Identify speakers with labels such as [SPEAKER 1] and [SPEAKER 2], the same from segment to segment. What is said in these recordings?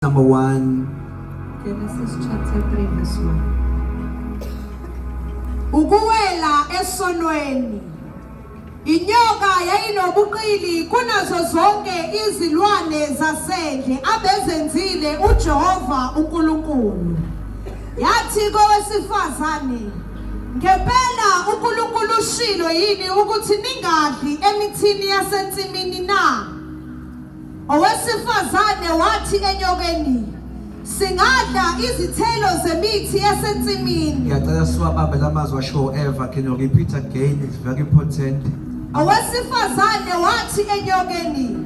[SPEAKER 1] Number 1.
[SPEAKER 2] Genesis chapter 3 verse 1.
[SPEAKER 3] Ukuwela esonweni. Inyoka yayinobuqili kunazo zonke izilwane zasendle abezenzile uJehova uNkulunkulu. Yathi kowesifazane, Ngempela uNkulunkulu ushilo yini ukuthi ningadli emithini yasensimini na? Owesifazane wathi enyokeni, Singadla izithelo zemithi yasensimini.
[SPEAKER 1] Ngiyacela siwabambe lamazwi ashiwo Eva. Can you repeat again? It's very important.
[SPEAKER 3] Owesifazane wathi enyokeni,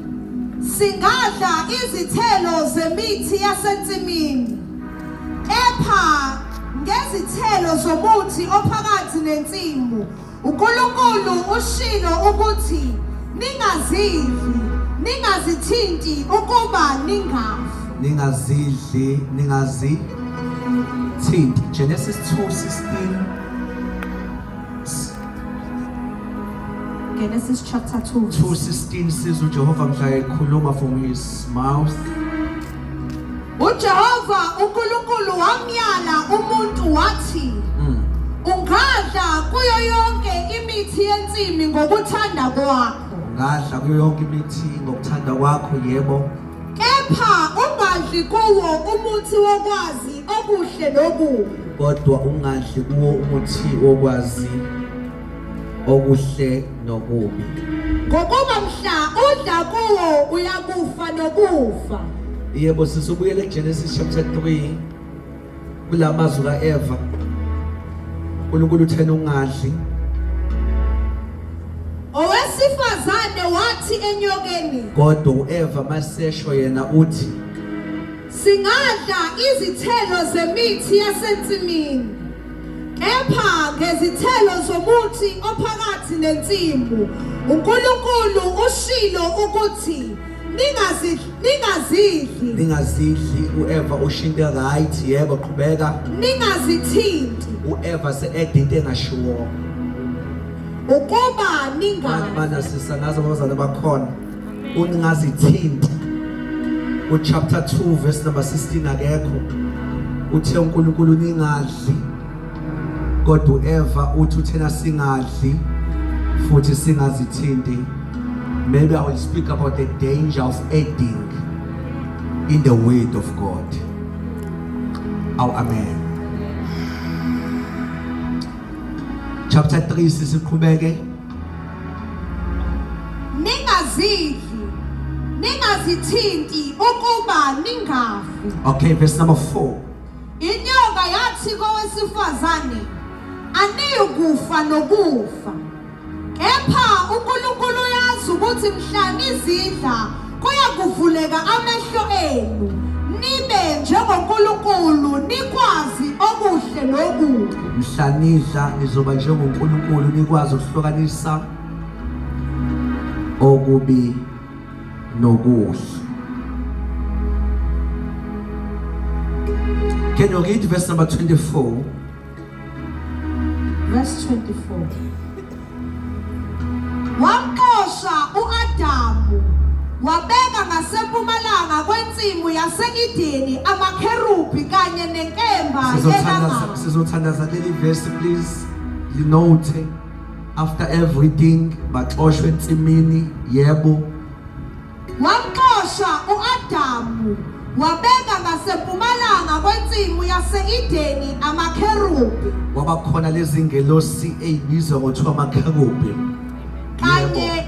[SPEAKER 3] Singadla izithelo zemithi yasensimini. Kepha ngezithelo zomuthi ophakathi nensimu uNkulunkulu ushilo ukuthi ningazidli, ningazithinti ukuba ningafi.
[SPEAKER 1] Ningazidli, ningazithinti. Genesis 2:16.
[SPEAKER 2] Genesis chapter 2.
[SPEAKER 1] 2:16 says uJehova mhla ekhuluma from his mouth.
[SPEAKER 3] UJehova uNkulunkulu wamyala umuntu wathi, Ungadla kuyo yonke imithi yensimini ngokuthanda kwakho.
[SPEAKER 1] Ungadla kuyo yonke imithi ngokuthanda kwakho, yebo.
[SPEAKER 3] Kepha ungadli kuwo umuthi wokwazi okuhle nokubi.
[SPEAKER 1] Kodwa ungadli kuwo umuthi wokwazi okuhle nokubi.
[SPEAKER 3] Ngokuba mhla udla kuwo uyakufa nokufa.
[SPEAKER 1] Yebo, sisubuyele kuGenesis chapter 3 kulamazwi kaEva. uNkulunkulu uthena ungadli.
[SPEAKER 3] Owesifazane wathi enyokeni,
[SPEAKER 1] kodwa uEva masesho yena uthi,
[SPEAKER 3] Singadla izithelo zemithi yasensimini, kepha ngezithelo zomuthi ophakathi nensimu uNkulunkulu ushilo ukuthi ningazidli,
[SPEAKER 1] ningazidli. uEva ushinto right, yebo, qhubeka.
[SPEAKER 3] Ningazithinti.
[SPEAKER 1] uEva se-add into engashiwo
[SPEAKER 3] ukuba ningafi.
[SPEAKER 1] Mana sisa nazo abazali bakhona, ungazithinti. Uchapter 2 verse number 16 akekho uthe uNkulunkulu ningadli, kodwa uEva uthi uthena singadli futhi singazithinti. Maybe I will speak about the danger of adding in the word of God. Oh, amen. Chapter 3 sisiqhubeke.
[SPEAKER 3] Ningazidli, ningazithinti ukuba ningafi.
[SPEAKER 1] Okay, verse number 4.
[SPEAKER 3] Inyoka yathi kowesifazane, Aniyukufa nokufa. Kepha uNkulunkulu uyazi ukuthi mhla nizidla kuyakuvuleka amehlo enu, nibe njengoNkulunkulu, nikwazi okuhle nokubi.
[SPEAKER 1] Mhla nidla nizoba njengoNkulunkulu, nikwazi ukuhlukanisa okubi nokuhle. Can you read verse number 24?
[SPEAKER 2] Verse 24.
[SPEAKER 3] Wamxosha uAdamu wabeka ngasempumalanga kwensimu yase-Edeni amakherubi kanye nenkemba
[SPEAKER 1] Sizothandaza,
[SPEAKER 3] yelangabi.
[SPEAKER 1] sizothandaza leli verse, please. You note after everything baxoshwe ensimini, yebo.
[SPEAKER 3] Wamxosha u-Adamu wabeka ngasempumalanga kwensimu yase-Edeni amakherubi.
[SPEAKER 1] Kwaba khona lezi ngelosi eyibizwa ngothiwa amakherubi.
[SPEAKER 3] Kanye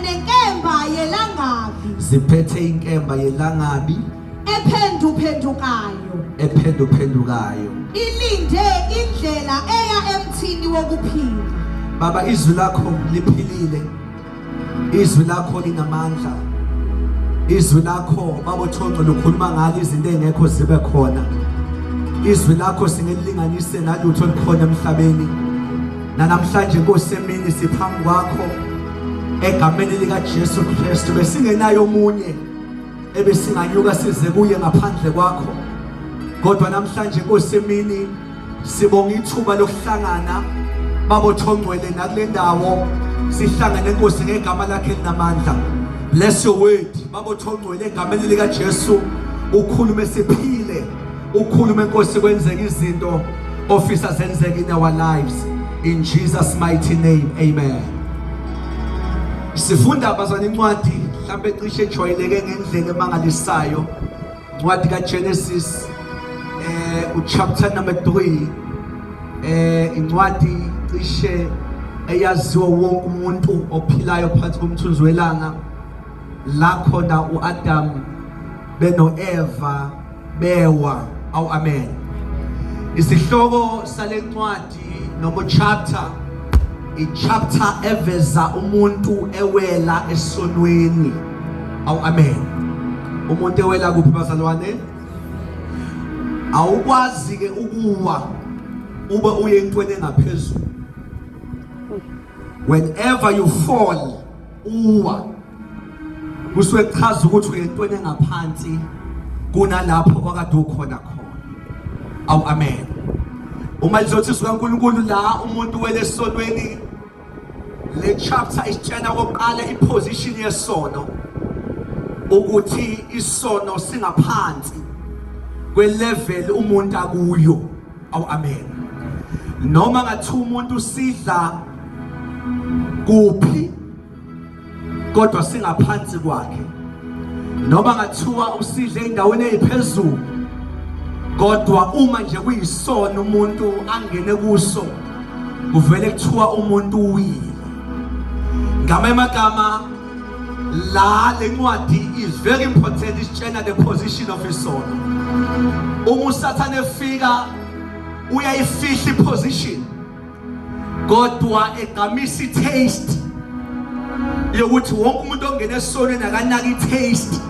[SPEAKER 3] nenkemba yelangabi.
[SPEAKER 1] Ziphethe inkemba yelangabi
[SPEAKER 3] ephenduphendukayo.
[SPEAKER 1] Ephenduphendukayo.
[SPEAKER 3] Ilinde indlela eya emthini wokuphila.
[SPEAKER 1] Baba, izwi lakho liphilile. Izwi lakho linamandla. Izwi lakho baba Thonco lukhuluma ngalo izinto engekho zibe khona. Izwi lakho singelilinganise nalutho olukhona emhlabeni. Namhlanje Nkosi emini siphambi kwakho egameni lika Jesu Kristu, besingenayo omunye ebesinganyuka size kuye ngaphandle kwakho, kodwa namhlanje Nkosi emini sibonga ithuba lokuhlangana babo Thongcwele nakule ndawo sihlangane Nkosi ngegama lakhe elinamandla. Bless your word, babo Thongcwele, egameni lika Jesu. Ukhulume siphile, ukhulume Nkosi kwenzeke izinto ofisa zenzeke in our lives, in Jesus mighty name, amen. Sifunda bazwana incwadi mhlambe cishe ejwayeleke ngendlela emangalisayo, incwadi kaGenesis uchapter number 3, incwadi cishe eyaziwa wonke umuntu ophilayo phansi komthunzi welanga, la khona uAdam benoEva bewa. Awu amen. Isihloko salencwadi noma chapter, i-chapter eveza umuntu ewela esonweni. Awu amen. Umuntu ewela kuphi bazalwane? Awukwazi ke ukuwa ube uye entweni engaphezulu. Whenever you fall, uwa, kusuke kuchaza ukuthi uye entweni engaphansi kunalapho okade ukhona khona. Awu amen. Uma lizothi sikaNkulunkulu la umuntu wele esonweni, le chapter isitshela kokuqala iposition yesono, ukuthi isono singaphansi kwelevel umuntu akuyo. Awu amen. Noma ngathi umuntu sidla kuphi, kodwa singaphansi kwakhe. Noma ngathiwa usidle endaweni eziphezulu, kodwa uma nje kuyisona umuntu angene kuso, kuvele kuthiwa umuntu uwile. Ngamanye amagama la lencwadi is very important, isitshena the position of isono. Uma uSathane efika uyayifihla iposition, kodwa egqamisa i-taste yokuthi wonke umuntu ongena esonweni akanaki i-taste,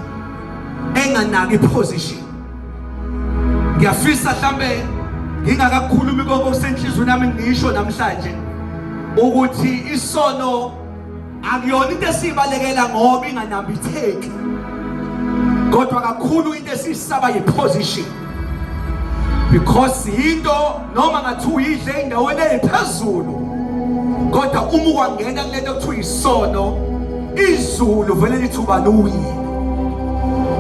[SPEAKER 1] enganaki i-position. Ngiyafisa mhlambe ngingakakhulumi konke okusenhlizweni yami ngisho namhlanje ukuthi isono akuyona into esiyibalekela ngoba inganambitheki, kodwa kakhulu into esiyisaba yi-position, because into noma ngathi uyidle endaweni eyiphezulu, kodwa uma ukwangena kulento kuthiwa isono, izulu vele lithi ubani uwile.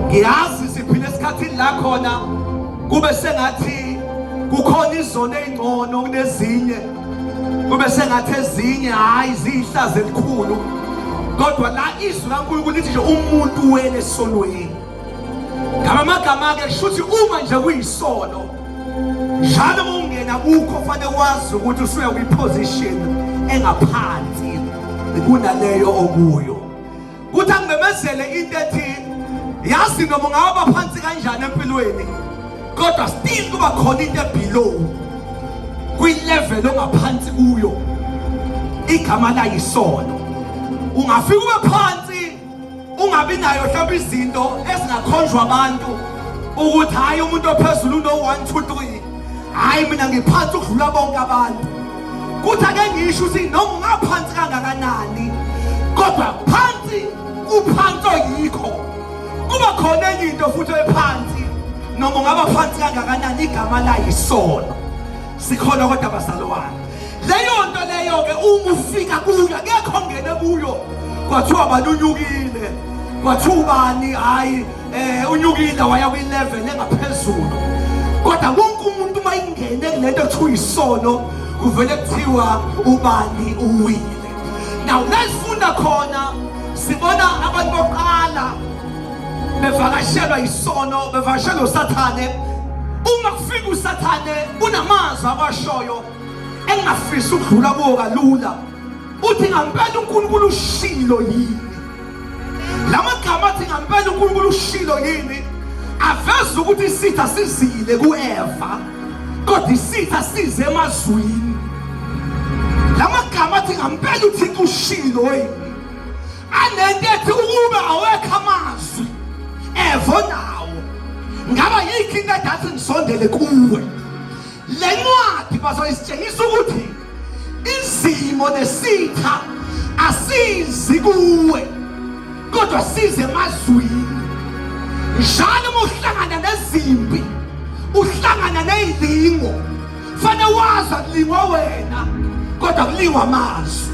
[SPEAKER 1] Ngiyazi siphila esikhathini la khona kube sengathi kukhona izono ezingcono kunezinye, kube sengathi ezinye hayi ziyihlazo elikhulu, kodwa la izwi kaNkulunkulu lithi nje umuntu wele esonweni. Ngamagama ke kusho ukuthi uma nje kuyisono njalo uma ungena kukho fanele wazi ukuthi usuya kwiposition engaphansi kunaleyo okuyo. Kuthi angimemezele into ethi yazi noma ungaba phansi kanjani empilweni, kodwa still kuba khona into ebelow kwi-level ongaphansi kuyo, igama layisono. Ungafika ube phansi ungabi nayo mhlawumbe izinto ezingakhonjwa abantu ukuthi hayi umuntu ophezulu uno 1 2 3, hayi mina ngiphansi ukudlula bonke abantu. Kuthi ake ngisho ukuthi noma ungaphansi kangakanani, kodwa phansi kuphansi oyikho, kuba khona enye into futhi ephansi noma ungaba phansi kangakanani, igama layisono. Sikhona kodwa bazalwane? Leyo nto leyo ke uma ufika kuyo akekho ongene kuyo kwathiwa bani unyukile, kwathiwa ubani hayi unyukile waya kwi-level engaphezulu, kodwa wonke umuntu uma ingene kulento ekuthiwa isono kuvele kuthiwa ubani uwile. Now la khona sibona abantu bokuqala bevakashelwa isono, bevakashelwa uSathane. Uma kufika uSathane kunamazwi awashoyo engingafisi ukudlula kuwo kalula. Uthi ngampela uNkulunkulu ushilo yini? Lamagama athi ngampela uNkulunkulu ushilo yini aveza ukuthi isitha sizile kuEva, kodwa isitha size emazwini. Lamagama athi ngampela uThixo ushilo yini anento ethi ukube awekho amazwi Eva nawo ngaba yikho into edathi ngisondele kuwe. Le ncwadi bazoyisitshengisa ukuthi izimo nesitha asizi kuwe, kodwa size emazwini. Njalo uma uhlangana nezimpi, uhlangana nezilingo, fanele wazi akulingwa wena, kodwa kulingwa amazwi.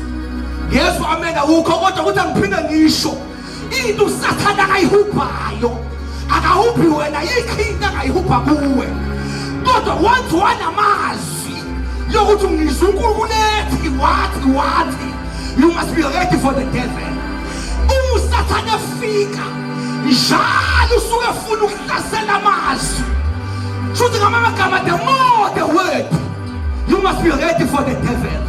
[SPEAKER 1] Ngezwa amen awukho, kodwa ukuthi angiphinde ngisho into uSathane akayihubhayo. Akahuphi wena, yikho into angayihupha kuwe. Kodwa once wanamazwi yokuthi ngizwa uNkulunkulu ethi wathi wathi, you must be ready for the devil. Uma uSathane efika njalo usuke efuna ukuhlasela amazwi. Shuthi ngamagama, the more the word, you must be ready for the devil.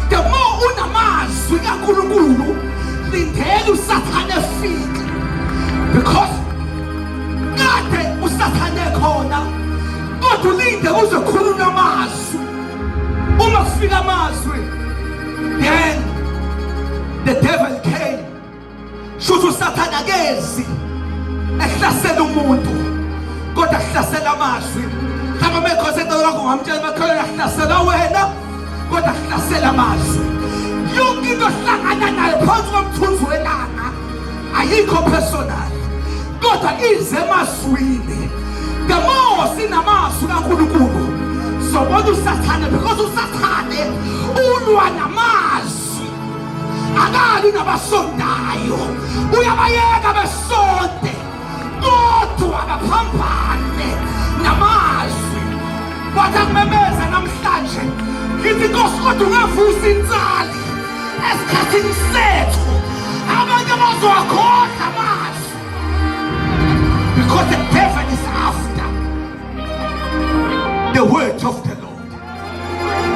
[SPEAKER 1] The more unamazwi kaNkulunkulu, lindela uSathane efika, because kade uSathane khona, kodwa ulinde kuze khulunywe amazwi. Uma kufika amazwi, then the devil came. Shuthi uSathane akezi ehlasela umuntu, kodwa ehlasela amazwi. Mhlawumbe mekhosi ecela kwakho ungamtshela makholwa ahlasela wena, kodwa ahlasela amazwi. Yonke into ohlangana nayo phansi komthunzi welanga ayikho personal, kodwa ize emazwini. The more sinamazwi kaNkulunkulu, sobona uSathane, because uSathane ulwa namazwi, akali nabasondayo, uyabayeka besonte, kodwa abaphambane namazwi. Wathi akumemeza namhlanje, ngithi Nkosi, kodwa ungavusa insali esikhathini sethu, abantu abazowakhohlwa amazwi, because the devil is after the word of the Lord.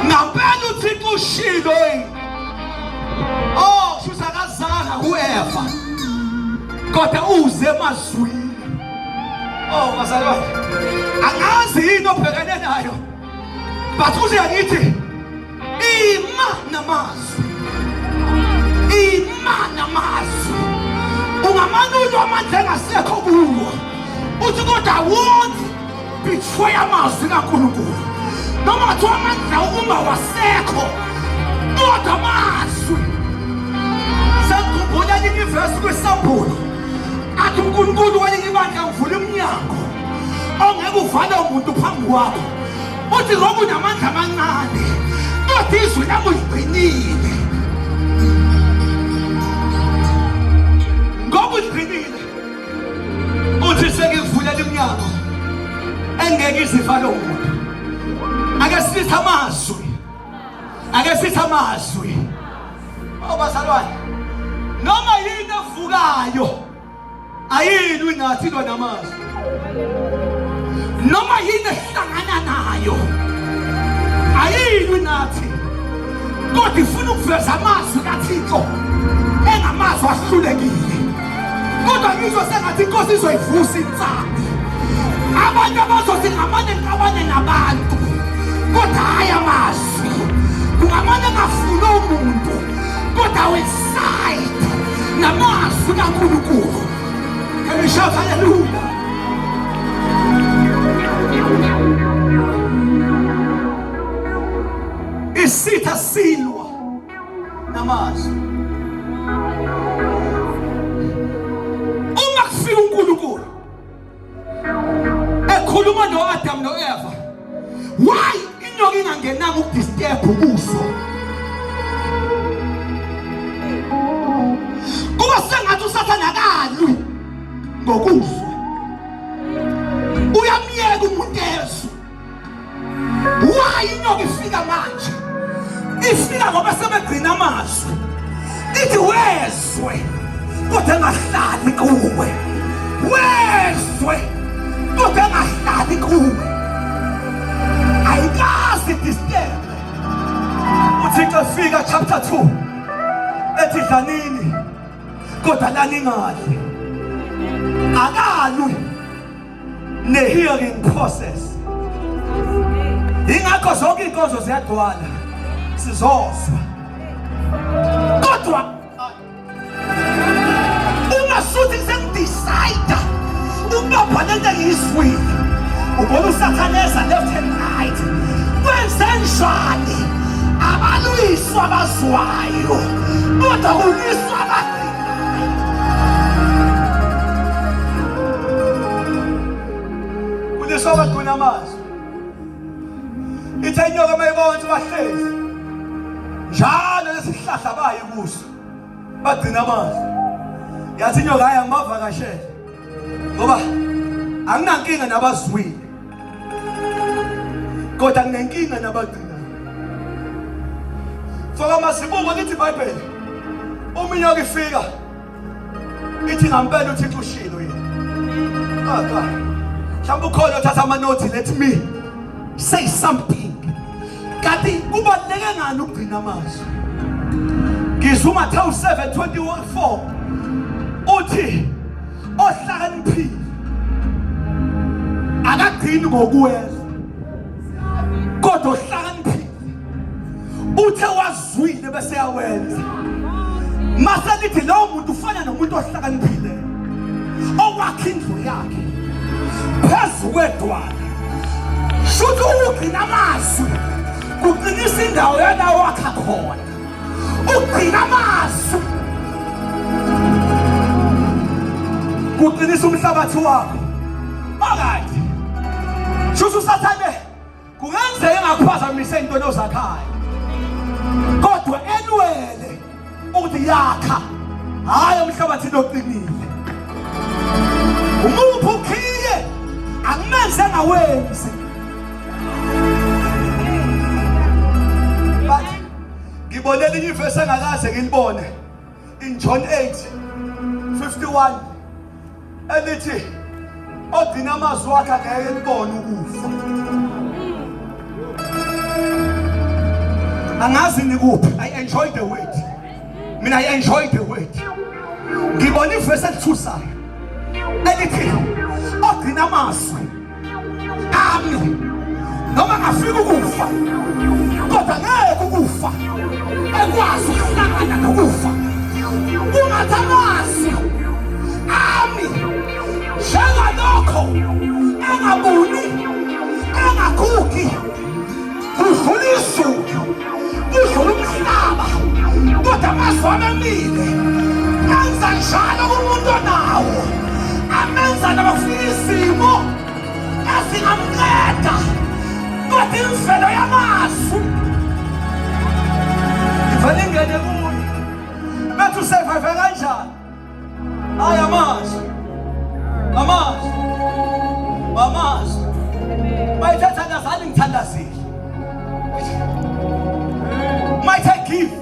[SPEAKER 1] Ngampela uThixo ushilo yini? Oh, shuthi akazanga kuEva, kodwa uze emazwini. Oh, bazalwane, angazi yini obhekene nayo, but uze ngithi ima namazwi, ima namazwi. Ungamane ulwa amandla engasekho kuwo, uthi kodwa won't betray amazwi kaNkulunkulu. Noma kuthiwa amandla uma wasekho, kodwa amazwi. Sengikhumbula elinye ivesi kwisambulo, athi uNkulunkulu kwelinye ibandla, ngivula umnyango ongeke uvale umuntu phambi kwakho. Uthi ngoba unamandla amancane, kodwa izwi lami uligcinile. Ngoba uligcinile, uthi sengikuvulela iminyango engeke izivale umuntu. Ake sithi amazwi, ake sithi amazwi. Oh bazalwane, noma yini evukayo ayilwi nathi, ilwa namazwi. Noma yini ehlangana nayo ayilwi nathi, kodwa ifuna ukuveza amazwi kaThixo engamazwi ahlulekile. Kodwa ngizwa sengathi inkosi izoyivusa insali, abantu abazothi ngamane ngixabane nabantu, kodwa hhayi amazwi. Kungamane ngafuni umuntu, kodwa weside namazwi kaNkulunkulu. Can we shout hallelujah? Isitha silwa namazwi. Uma kufika uNkulunkulu ekhuluma no-Adam no-Eva, why inyoka ingangenanga ukudisturb ubuso? Kuba sengathi uSathane akalwi ngokuzwa, uyamyeka umuntu ezwe. Why inyoka ifika manje? Ifika ngoba sebegcina amazwi. Ithi wezwe kodwa engahlali kuwe, wezwe kodwa engahlali kuwe, ayikazi disturb. UThixo efika chapter 2 ethi dlanini kodwa laningadli, akalwi ne-hearing process. Ingakho zonke iy'nkonzo ziyagcwala, sizozwa, kodwa ungasuthi sengidecide ukubopha lento engiyizwile. Ubona uSathane eza left and right, kwenze njani? Abalwiswa abazwayo, kodwa kulwiswa abagcinayo. Kulwiswa abagcina amazwi. Ithe inyoka mayibona ukuthi bahlezi njalo lesihlahla bayi kuso, bagcina amazwi, yathi inyoka, hayi, angibavakashele ngoba Anginankinga nabazwile. Kodwa nginenkinga nabagcinayo. Faka amazibuko lithi iBhayibheli. Uma inyoka ifika ithi ngampela uThixo ushilo yini. Aka. Mhlawumbe ukhona othatha amanothi let me say something. Kanti kubaluleke ngani ukugcina amazwi? Ngizwa uMathewu 7:24 uthi ohlakaniphile akagcini ngokuwezwa kodwa ohlakaniphile uthe wazwile bese yawenza mase lithi lowo muntu ufana nomuntu ohlakaniphile owakha indlu yakhe phezu kwedwala shuthi ukugcina amazwi kuqinisa indawo yalawo wakha khona Ugcina amazwi kuqinisa umhlabathi wakho. Alright. Shuthi uSathane kungenzeka engakuphazamise into ozakhayo. Kodwa elwele ukuthi yakha hayi umhlabathi oqinile. Umuphi ukhiye akumenze engawenzi. But ngibone elinye ivesi engakaze ngilibone in John 8 51 elithi ogcina amazwi wakhe angeke libone ukufa. Angazi nikuphi. I enjoy the word. Mina I enjoy the word. Ngibona ivesi elithusayo elithi ogcina amazwi ami noma ngafika ukufa kodwa ngeke ukufa ekwazi ukuhlangana nokufa kungathi amazwi ami njengalokho engabuni engagugi kudlula izulu kudlula umhlaba kodwa amazwi amemile enza njalo kumuntu onawo amenza nabafika izimo ezingamqeda kodwa imvelo yamazwi ivele ingene kuye bethi usurvive kanjani Hayi amazwi. Amazwi. Amazwi. Mayithe thandazani ngithandazile. Mayithe give.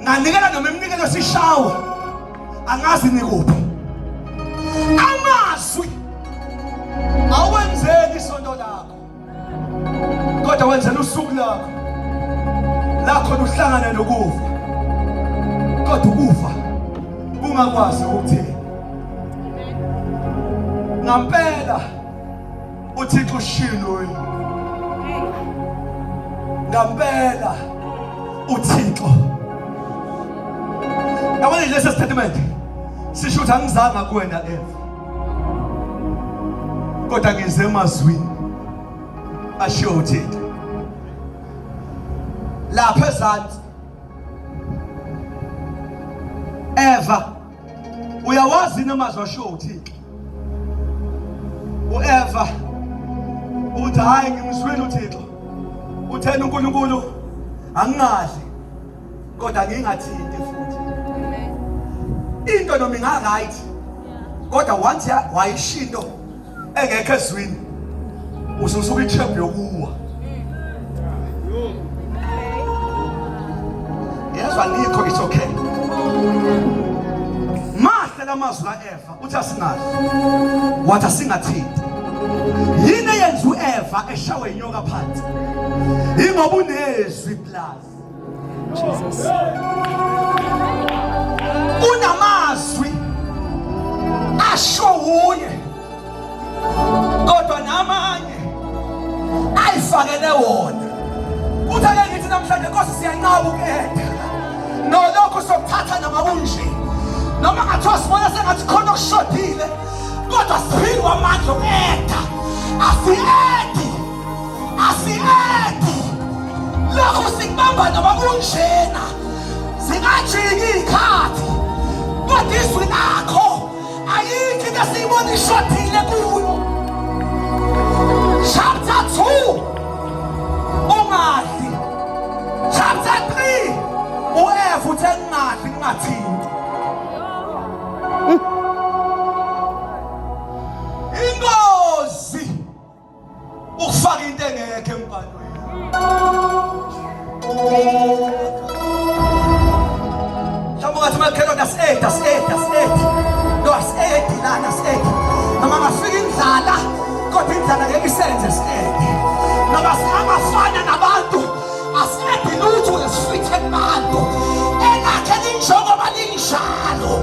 [SPEAKER 1] Nganikela noma iminikelo sishawa. Angazi nikuphi. Amazwi awenzeli isonto lakho. Kodwa wenzela usuku lakho. Lakho luhlangana nokufa. Kodwa ukufa kungakwazi ukuthini. Ngampela uThixo ushilo yini? Ngampela uThixo. Yabona lesi statement sisho ukuthi angizanga kuwena Eva. Kodwa ngize emazwini ashiwo uThixo. Lapha ezansi Eva uyawazi yini amazwi ashiwo uThixo? uEva uthi hayi ngimzwile uThixo. Uthena uNkulunkulu angingadli kodwa ngingathinti futhi. Into noma inga right kodwa once wayisho into engekho ezwini ususuka itrap yokuwa. Yezwa nikho it's okay. Mahle lamazwi kaEva uthi asingadli. Wathi asingathinti. Yini eyenza uEva eshawe inyoka phansi? Ingoba unezwi plus.
[SPEAKER 2] Jesus.
[SPEAKER 1] Unamazwi asho uye kodwa namanye ayifakele wona. Kuthi ake ngithi namhlanje Nkosi siyanqaba ukuyeda. Nolokhu sokuthatha noma kunje. Noma ngathiwa sibona sengathi khona okushodile kodwa siphiwe amandla okuyeda. Asiyedi. Asiyedi. Lokhu sikubamba noma kunjena. Zingajiki izikhathi. Kodwa izwi lakho ayikho into esiyibona ishodile kuyo. Chapter 2 ungadli. Chapter 3 uEva uthe ngingadli ngingathinti. Inkosi Ufaka into engekho embhalweni. Mhlawumbe ungathi makhelwane asi-edi asi-edi asi-edi no asi-edi lana asi-edi noma ngafika indlala kodwa indlala ngeke isenze si-edi noma singangafana nabantu asi-edi lutho ukuze sifithe kubantu elakhe linjengoba linjalo.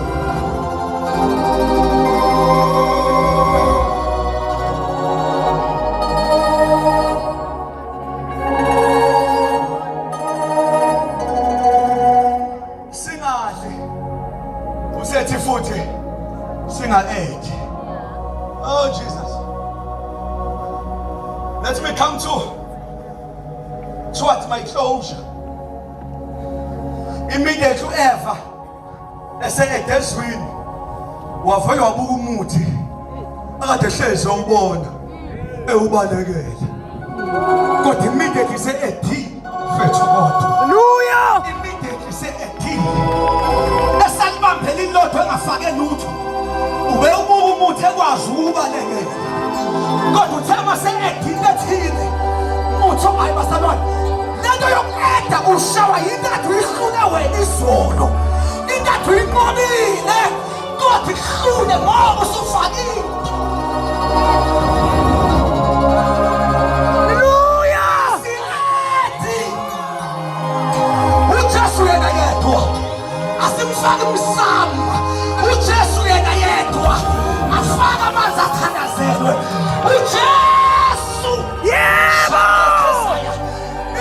[SPEAKER 1] Singadli usethi futhi singa-edi. Oh Jesus, let me come to towards my closure. Immediately uEva ese-edezwini wavele wabuka umuthi akade ehlezi ewubona ewubalekela, kodwa immediately se-edile fethu, kodwa
[SPEAKER 4] Hallelujah.
[SPEAKER 1] Immediately se-edile esalibambela ilodwa engafake lutho, ube ubuka umuthi ekwazi ukuwubalekela, kodwa uthe uma se-edile ethile umuthi ongayi basalwane lento yoku-eda ushawa yinto kade uyihlule wena izolo, into kade uyinqobile kodwa ikuhlule ngoba usufakile.
[SPEAKER 4] Hallelujah.
[SPEAKER 1] Si-edi uJesu yena yedwa, asimfaki umsamo. UJesu yena yedwa, afake amanzi athandazelwe uJesu.
[SPEAKER 4] Yebo.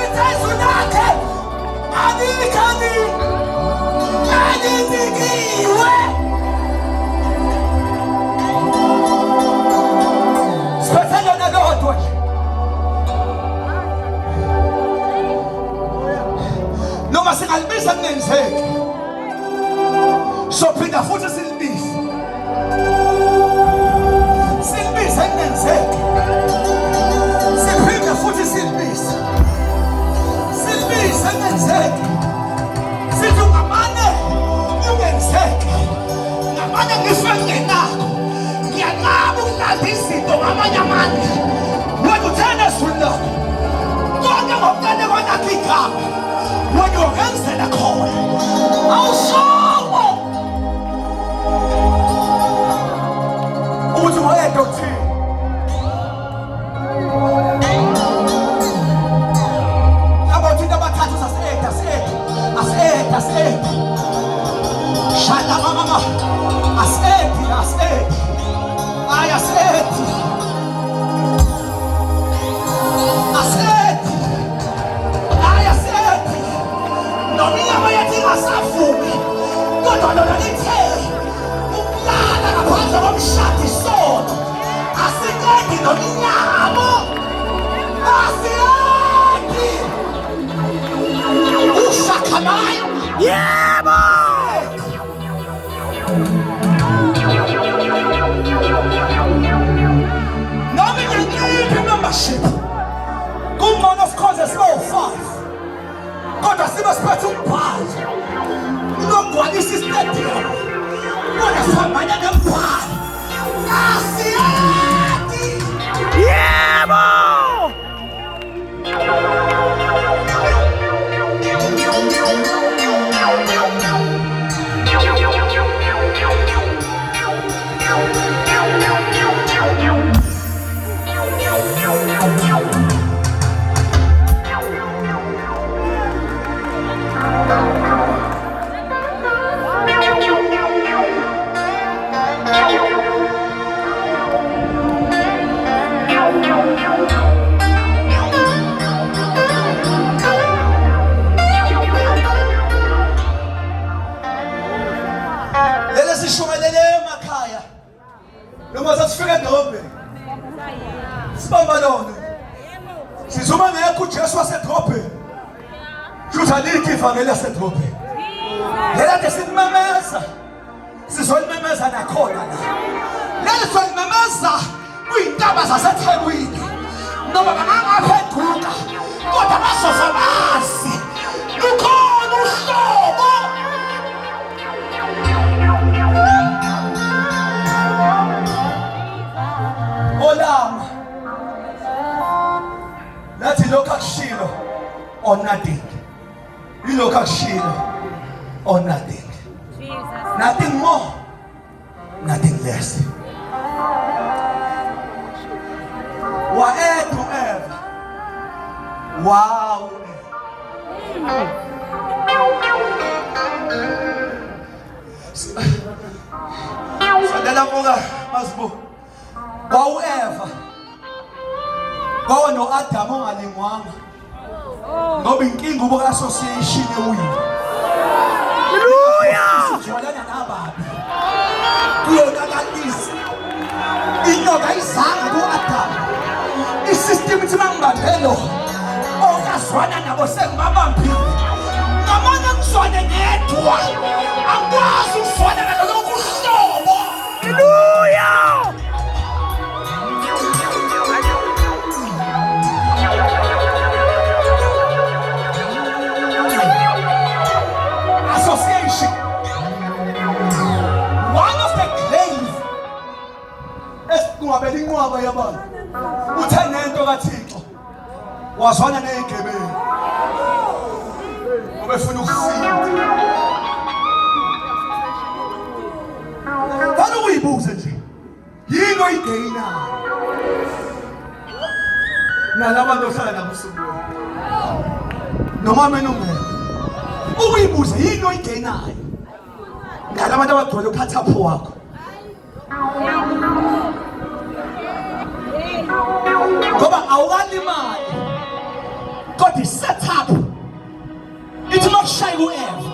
[SPEAKER 1] Ithi izwi lakhe alikho elinikiwe. Siphethe lona lodwa nje noma singalibiza kungenzeki, sophinda futhi silibize, silibize kungenzeki, siphinde futhi silibize, silibize kungenzeki, sithi ungamane ungenzeki, ngamane ngife ngingenakho. Ngiyanqaba ukulanda izinto ngamanye amandla. Wena uthena ezwini lakho konke ngokuqale kwanakho igama, wena uyongenzela khona awushomo ukuthi wayedwa kuthini. About into abathathu sasi-eda asi-eda asi-eda asi-eda shada mama asi-edi asi-edi ayi asi-edi asi-edi ayi asi-edi noma inyama yethu ingasavumi kodwa lona lithe ukulala ngaphandle komshado isono asiqedi noma inyama asiqedi ushakhamayo.
[SPEAKER 4] Yebo.
[SPEAKER 1] Noma ingayiphi membership, kungcono sikhonze sibe u-5 kodwa sibe siphethe umbhalo unogcwalisa istadium, kodwa sihambane nembhalo asiyadi.
[SPEAKER 4] Yebo.
[SPEAKER 1] Lele sishumelele emakhaya noma sasifika edolobheni sibamba lona sizuma ngekho uJesu wasedolobheni, shuthi alikho ivangeli lasedolobheni lela nje silimemeza, sizolimemeza nakhona la leli sizolimemeza kuyintaba zaseThekwini noma bangangaphenduka kodwa bazofa bazi lukhona uhlobo olama. Lathi lokho akushilo or nothing. Ilokho akushilo or nothing.
[SPEAKER 5] Jesus.
[SPEAKER 1] Nothing more, nothing less. Wa-add u-Eva. Wow. Sondela mfoka Mazibu. Kwawu-Eva. Kwawa no-Adamu ongalingwanga. Ngoba inkinga ubo association ewini.
[SPEAKER 4] Hallelujah!
[SPEAKER 1] Sijwayelana nababi. Kuyonakalisa. Inyoka izanga ku-Adamu. Isystem ithi mangibambe lo. Ongazwana nabo sengibabambile. Ngamane ngizwane ngedwa. Angikwazi ukuzwana nalolokhu uhlobo.
[SPEAKER 4] Hallelujah!
[SPEAKER 1] Association. One of the grave esinqwabela inqwaba yabantu. Uthe nento kaThixo wazwana nezigebengu. Ngoba efuna ukusinda. Fanele uyibuze nje. Yini oyigeyinayo? Nalabantu ohlala nabo usuku lonke. Noma mina ungekho. Ukuyibuze yini oyigeyinayo? Ngalabantu abagcwele ukhathapho wakho. Ngoba awukalimali. Kodwa i-setup ithi makushaya ku-Eva.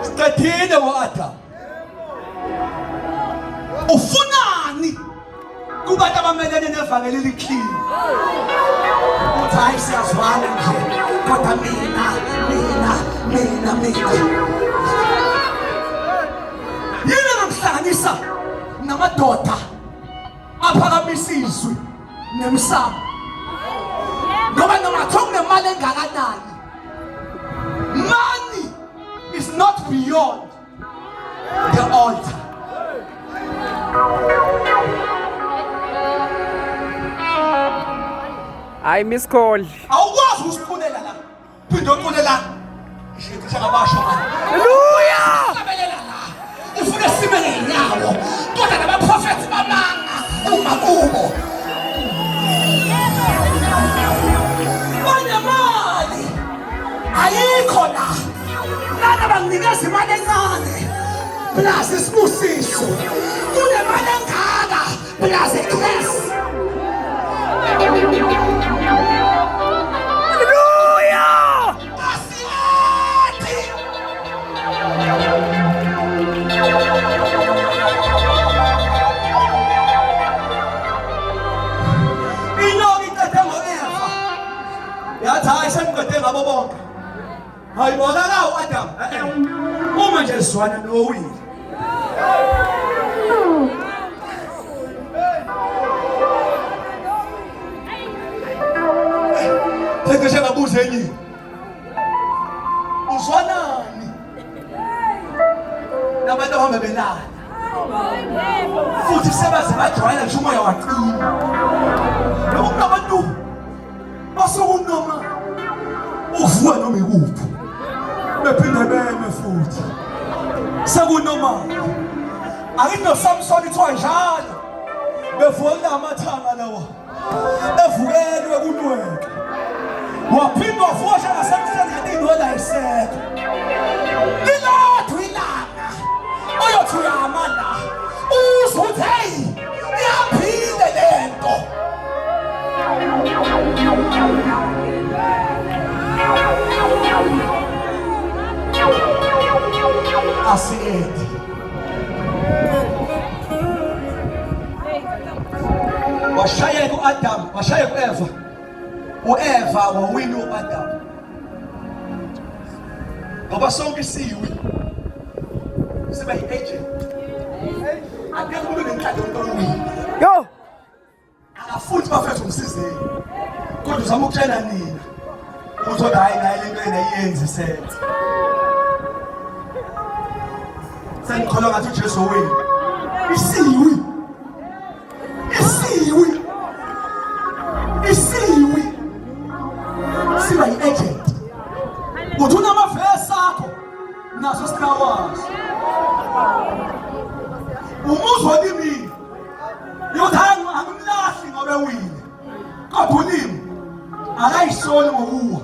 [SPEAKER 1] Siqedile ngo-Adam. Ufunani kubantu abamelene nevangeli elikhini? Uthi hayi siyazwana nje kodwa mina mina mina mina. Yini engakuhlanganisa namadoda aphakamisa izwi nemsamo? Ngoba noma kuthiwa kunemali engakanani, money is not beyond the altar.
[SPEAKER 4] Hayi miss call.
[SPEAKER 1] Awukwazi ukusiculela la. Phinde ucule la. Ngisho ngabasho manje.
[SPEAKER 4] Hallelujah!
[SPEAKER 1] Hlabelela la. Ufuna sime ngezinyawo. Kodwa nabaprofethi bamanga uma kubo. Banemali. Ayikho la. Lana banginikeza imali encane. Plus isibusiso. Kunemali engaka plus iclass.
[SPEAKER 4] Hallelujah!
[SPEAKER 1] Asiyathi. Inyoka iqede ngo-Eva. Yathi hayi sengiqede ngabo bonke. Hayi bona la u-Adam. Eh, eh. Uma nje sizwana nowile. Sengisho ngabuza enye. Uzwanani? Nabantu abahamba belala. Futhi sebaze bajwayela ngisho umoya waqina. Noma kunabantu basukunoma uvuka noma ikuphi bephinde beme futhi sekunoma akithi noSamson ithiwa njalo bevuka amathanga lawa evukelwe kunweke waphinde wavuka njengasemhleni kanti inwele ayisekho lilodwa ilanga oyothi uyama la uzwe ukuthi heyi iyaphile le nto Asiedi. Washayeka uAdam, washayeka uEva. uEva wawina uAdam. Ngoba sonke siwi siba yi-agent. Akekho umuntu onenhlanhla umuntu owina.
[SPEAKER 4] Yo!
[SPEAKER 1] Akafuthi bafethu umsizeni. Kodwa uzama ukutshela nina ukuthi kodwa hayi naye lento yena iyenzi senze. Sengikholwa ngathi uJesu wenu. Isiwi. Isiwi. Isiwi. bewile kodwa ulimi akayisoli ngokuwa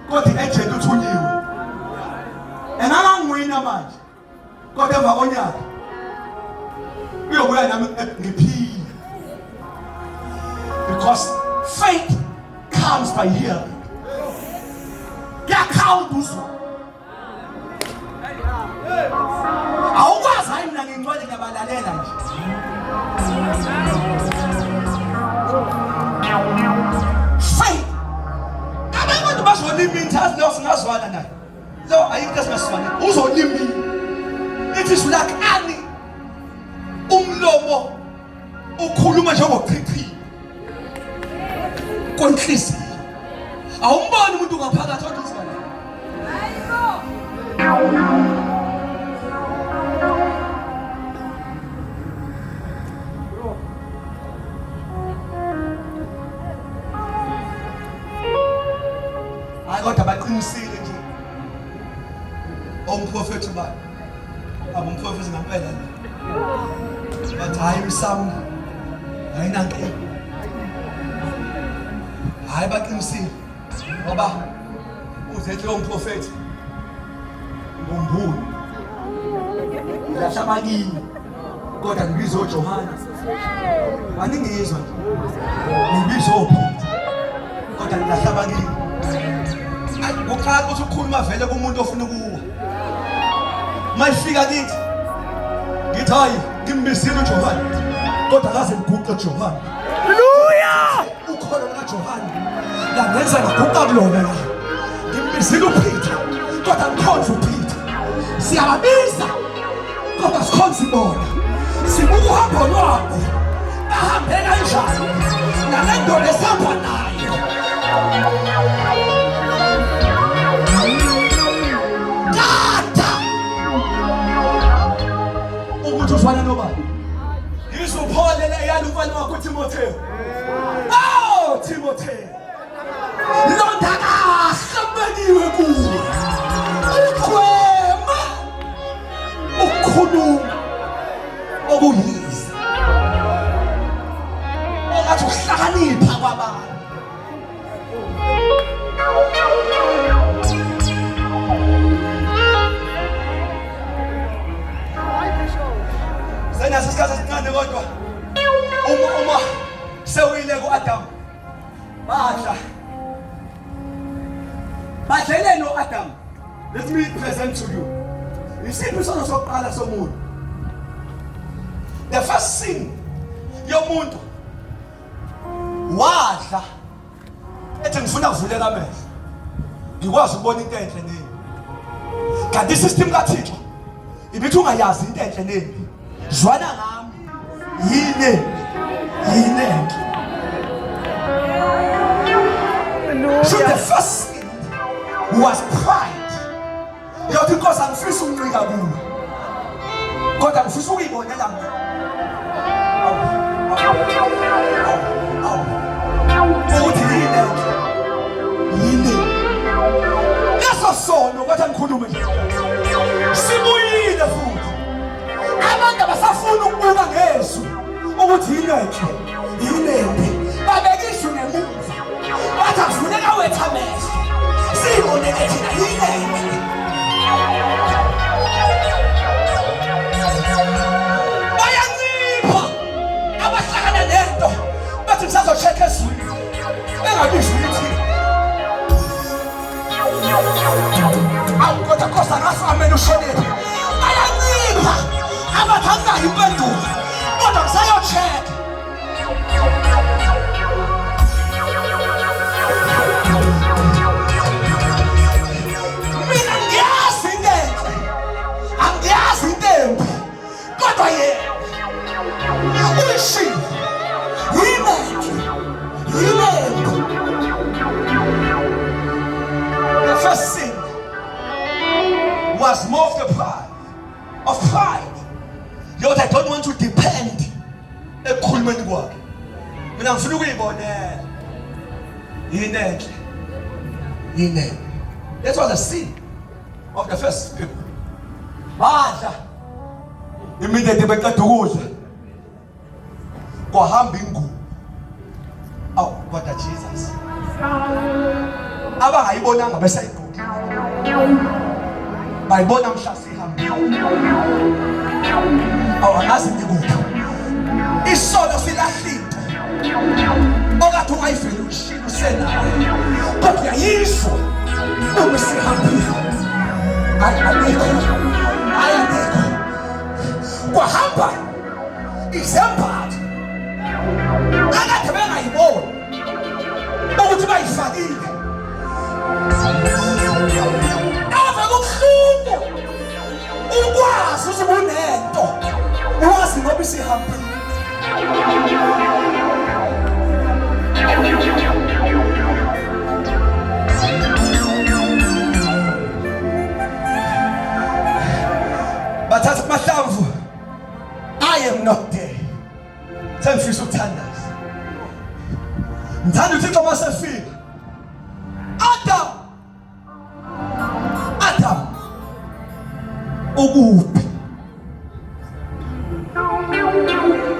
[SPEAKER 1] kodwa i-agent uthunyiwe engangangiwina manje kodwa emva konyaka uyobuya nami ngiphile because faith comes by hearing kuyakhawunta uzwa awukwazi hayi mina ngingcwele ngiyabalalela nje faith abantu bazolimitha azi leyo singazwana naye lo ayikho esingasizwana uzolimile ithi izwi lakhe ani umlomo ukhuluma njengochichilo kwenhliziyo awumboni umuntu ngaphakathi kodwa uzwana hayi kodwa baqinisile nje omprofethi bani abumprofethi ngempela bathi hayi imsamo ayinankinga hayi baqinisile ngoba uzethi lo mprofethi ngombulo ngilahla abakini kodwa ngibiza oJohane aningizwa nje ngibiza oPeter kodwa ngilahla abakini kuqala ukuthi ukukhuluma vele kumuntu ofuna ukuwa mayifika kithi ngithi hayi ngimbizile uJohane kodwa akaze ngiguqe uJohane
[SPEAKER 4] Haleluya
[SPEAKER 1] ukholo lukaJohane langenza ngaguqa kulona la ngimbizile uPeter kodwa ngikhonza uPeter siyababiza kodwa sikhonza ibona sibuka uhambo lwabo bahambe kanjani nale ndoda esihamba nayo tata ukuthi uzwana nobani Ngisho uPaul eyala umfana wakhe uTimotheo. Oh Timotheo. Londa kahle kubekiwe kuwe. Ugwema ukukhuluma okuyize. Ongathi ukuhlakanipha kwabantu. Senaso isikhathi esincane kodwa uma uma sewile ku-Adam badla badlele no-Adam let me present to you isiphi isono sokuqala somuntu the first sin yomuntu wadla ethi ngifuna kuvuleka amehlo ngikwazi ukubona into enhle nembi kanti isystem kaThixo ibithi ungayazi into enhle nembi zwana ngami yini yini enhle so the first sin was pride Yothi inkosi angifisi ukuncika kuwe. Kodwa ngifisa ukuyibonela mina. Ukuthi yini enhle? Yini? Leso sono kwathi angikhulume nje. Sibuyile futhi. Abantu abasafuni ukubuka ngezwi ukuthi yini enhle, yini embi. Babeka izwi ngemuva. Bathi akufuneka wethu amehlo. Siyibonele thina yini enhle. Bayancipha abahlangana nento bathi ngisazocheck ezwini. Bengabizwa ukuthi Awu kodwa Nkosi angazi amen ushonephi. Bayancipha abathi anginayo impendulo kodwa ngisayocheck. Mina ngiyazi into enhle. Angiyazi into embi. Kodwa yena uyishilo. Yini enhle? Yini embi? The first sin was more of the pride. Of pride. Lord, I don't want to depend ekukhulumeni kwakhe. Mina ngifuna ukuyibonela. Yini enhle? Yini embi? That was the sin of the first people. Badla. Immediately beqeda ukudla. Kwahamba ingubo. Kodwa Jesus abangayibonanga besayigqokile bayibona mhla sihambile. Awu angazi ngikuphi. Isono silahla into okade ungayiveli uyishilo usenayo kodwa uyayizwa uma isihambile. Hayi alikho, hayi alikho. Kwahamba izembatho akade bengayiboni ukuthi bayifakile. Ave kubuhlungu ukwazi ukuthi kunento wazi ngoba isihambile. Bathatha amahlamvu. I am not there. Sengifisa ukuthandaza. Ngithanda uThixo masefika. Adam Adam ukuphi?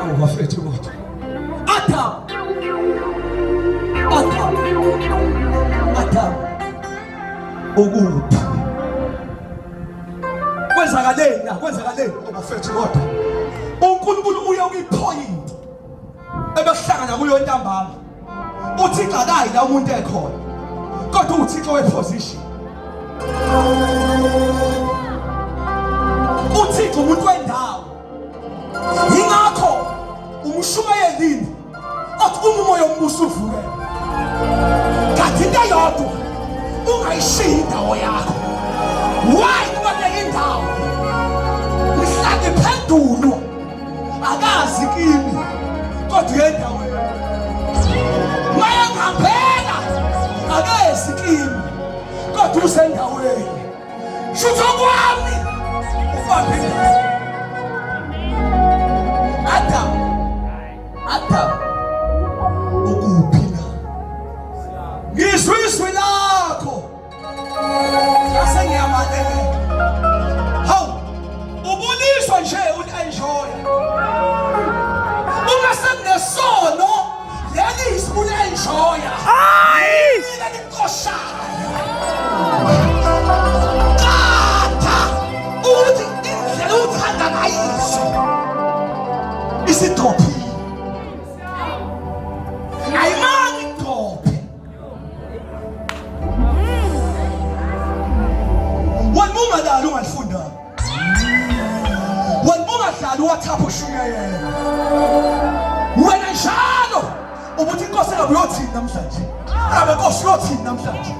[SPEAKER 1] Awu bafethu kodwa. Adam Adam Adam ukuphi? Kwenzakaleni la? Kwenzakaleni obafethu kodwa? uNkulunkulu uye ukuyiphoyint ebekuhlangana kuyo ntambama. uThixo akayi la umuntu ekhona kodwa uThixo weposition. uThixo umuntu wendawo. Yingakho umshumayelini othi uma umoya ombuso uvukele kanti into eyodwa ungayishiyi indawo yakho. Why kubaluleke indawo? Mhla ngiphendulwa akazi kimi kodwa uyendaweni. Mayengihambela akezi kimi kodwa usendaweni. Shutho kwami ubambe indawo. Adam Adam ukuphi na? Ngizwe izwi lakho ngase ngiyabaleka. Hawu ubuliswa nje uli-enjoya uma sekunesono leli izwi uli-enjoya.
[SPEAKER 4] Hayi!
[SPEAKER 1] Mina liqoshayo qatha ukuthi indlela uthanda ngayo izwi isidophile ayimani idophe. Wena ungalali ungalifundanga, wena ungahlali uWhatsApp ushunyayela wena njalo ubuthi inkosi engabe uyothini namhlanje, ngabe inkosi uyothini namhlanje,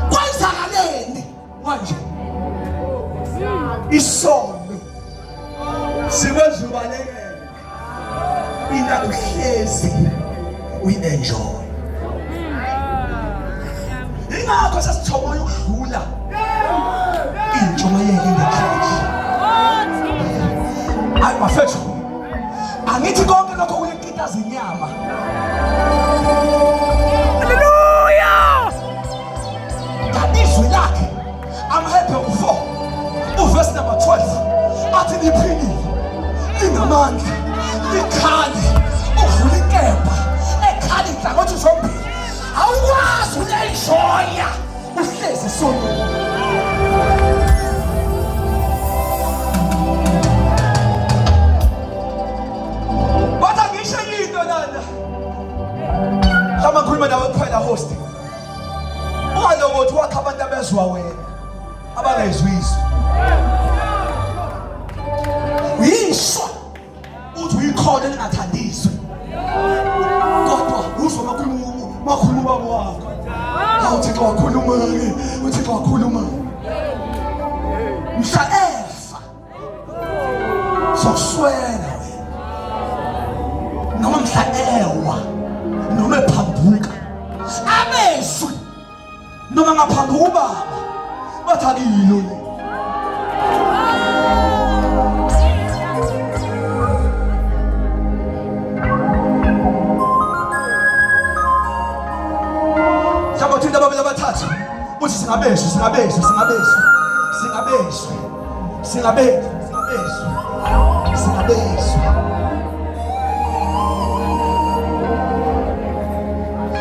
[SPEAKER 1] kwenzakaleni manje? Isono sikwenza ubalekele into akuhlezi uyi-enjoy. Ingakho sesithokoya ukudlula intshumayelo in the church. Hayi bafethu, angithi konke lokho kuyekitaza inyama.
[SPEAKER 4] Hallelujah!
[SPEAKER 1] Kanti izwi lakhe amaHebheru 4 uvesi number 12 athi liphilile, linamandla, likhali ukudlula inkemba ekhali inhlangothi zombili. Awukwazi ulenjoya uhlezi esonweni. Kodwa ngisho enye into lana, mhlawumbe ngikhuluma nawe kuphela host, ungalokothi wakha abantu abezwa wena abangezwa izwi. Uyishwa uthi uyikhona elingathandizwe kodwa uzwa makhuluma ubaba wakho. Hawu uThixo wakhuluma-ke, uThixo wakhuluma mhla efa sokuswela wena, noma mhla ewa noma ephambuka amezwi noma ngaphambuka ubaba bathi akuyilo le. Mhlawumbe uthinta ababili abathathu uthi singabezwi, singabezwi, singabezwi, singabezwi, singabezwi, singabezwi, singabezwi.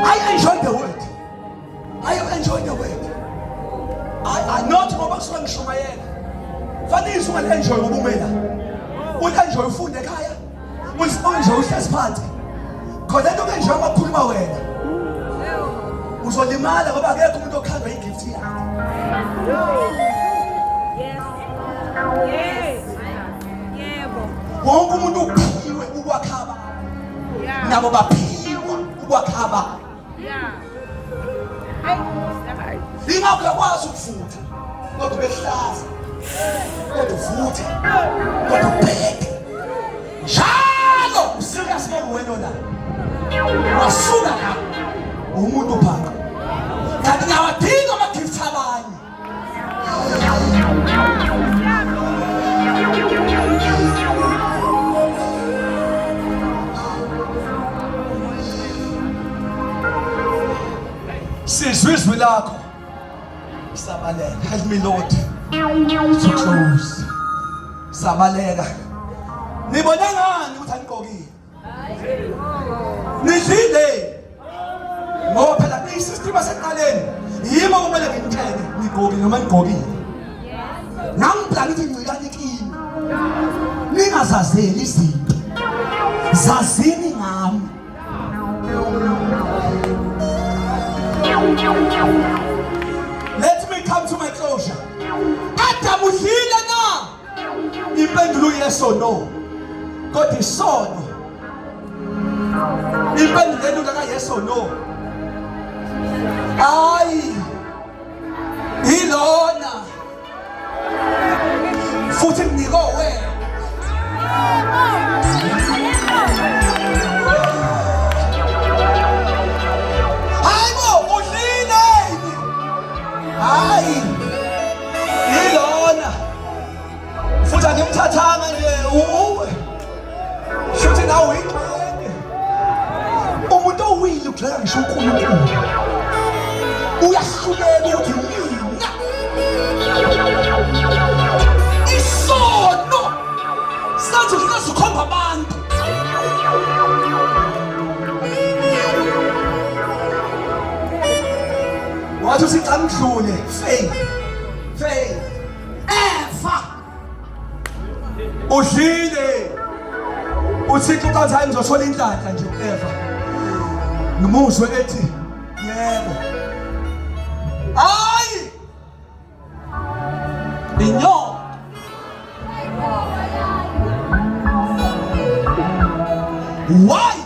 [SPEAKER 1] I enjoy the word. I enjoy the word. I not ngoba kusuke ngishumayela. Fanele izwi ungalenjoy ngoba umela. Ulenjoy ufunde ekhaya. Ulenjoy uhlezi phansi. Khona into enjoy uma kukhuluma wena. Uzolimala ngoba akekho umuntu okhandwa igift yakhe.
[SPEAKER 4] Yes. Yes. Yebo.
[SPEAKER 1] Wonke umuntu uphiwe ukwakha abantu.
[SPEAKER 4] Yeah.
[SPEAKER 1] Nabo baphiwa ukwakha abantu.
[SPEAKER 4] Yeah. Hey.
[SPEAKER 1] Ingakho uyakwazi ukuvutha kodwa ubehlaza. Kodwa uvuthe. Kodwa ubheke. Njalo userious ngoba wena la. Wasuka la. Umuntu phansi. Kanti ngiyawadinga ama-gift abanye. Sizwe izwi lakho. Sabaleka. Help me Lord. To close. Sabaleka. Nibone ngani ukuthi anigqokile? Nidlile. Ngoba phela kuyisystem yaseqaleni. Yimo kumele nginithenge nigqokile noma nigqokile. Nangibhala ukuthi ncikani kimi. Ningazazeli izinto. Zazini ngami. Let me come to my closure. Adam udlile na? Impendulo yes or no. Kodwa isono. Impendulo elula ka yes or no. Hayi. Ilona. Futhi nginike wena. Hayi bo, udlile yini? Hayi. Ilona. Futhi angimthathanga nje uwe. Shuthi nawe uyingxenye. Umuntu owile ugxeka ngisho uNkulunkulu. Uyahluleka ukuthi mina. Isono sathi uhlezi ukhomba abantu. Wathi uthi xa ngidlule fail. Fail. Eva udlile uthixo ucathi hayi ngizothola inhlanhla nje u-eva ngimuzwe ethi yebo hayi inyoka why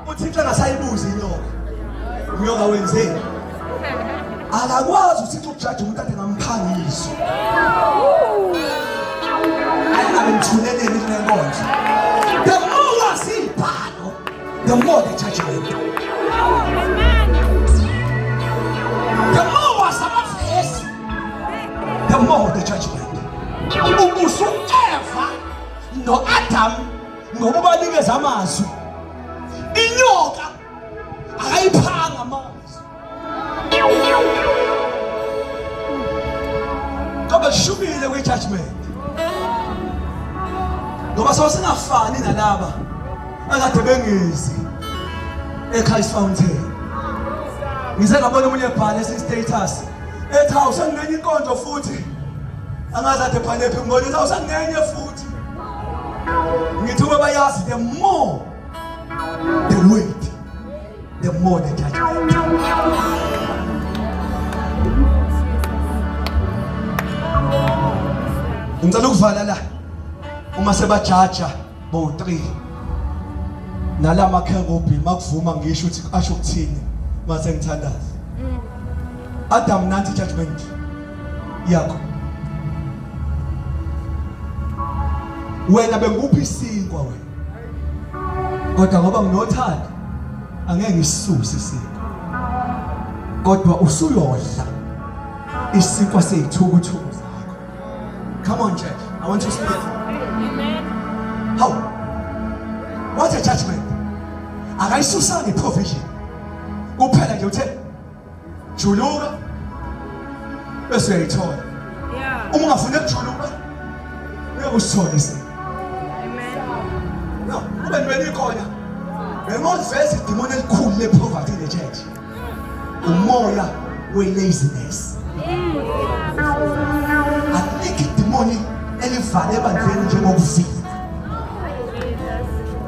[SPEAKER 1] uthixo engasayibuzi inyoka inyoka wenzeni akakwazi uthixo ukujaja umuntu ade ngamphanga izwi ayingabe ngithuleleni kule nkonzo the more wazi ibhalo the more the judgment the more wazi amavesi the more the judgment ubusa u-eva no-adamu ngoba ubanikeza amazwi inyoka akayiphanga amazwi ngoba kushubile kwi-judgment ngoba sosingafani nalaba akade bengezi eChrist Fountain ngize ngabona omunye ebhala esi-status ethi hawu senginenye inkonzo futhi angazi ade ebhalephi ngibona ethi hawu senginenye futhi ngithi uma bayazi the more the wait the more the judgment. Ngicela ukuvala la uma sebajaja bowu-3 nala makherubhi makuvuma ngisho ukuthi asho ukuthini mase ngithandaza. Adam nanti judgment yakho. Wena bengikuphi isinkwa wena. Kodwa ngoba nginothando angeke ngisisuse isinkwa. Kodwa usuyodla isinkwa seyithukuthuku zakho. Come on church, I want to speak.
[SPEAKER 4] Amen.
[SPEAKER 1] How? What a judgment. Akayisusanga iprovision. Kuphela nje uthe juluka bese uyayithola.
[SPEAKER 4] Yeah.
[SPEAKER 1] Uma ungafuni ukujuluka ngeke usithole isimo.
[SPEAKER 4] Amen.
[SPEAKER 1] No, kube nibeni ikhona. Bengoziveza idimoni elikhulu le-poverty in the church. Umoya we-laziness. Alikho idimoni elivale ebandleni njengokuvila.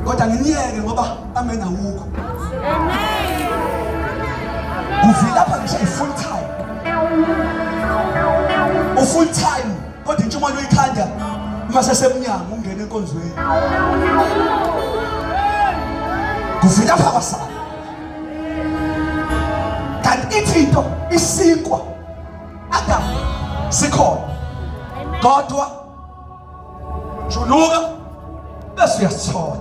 [SPEAKER 1] Kodwa nginiyeke ngoba amen awukho. Kuvila lapha ngisho i-full time. U-full time kodwa intshumayelo uyikhanda uma sesemnyango ungena enkonzweni. Kuvila lapha kwasala. Kanti ithi into isinkwa Adam sikhona. Kodwa juluka bese uyasithola.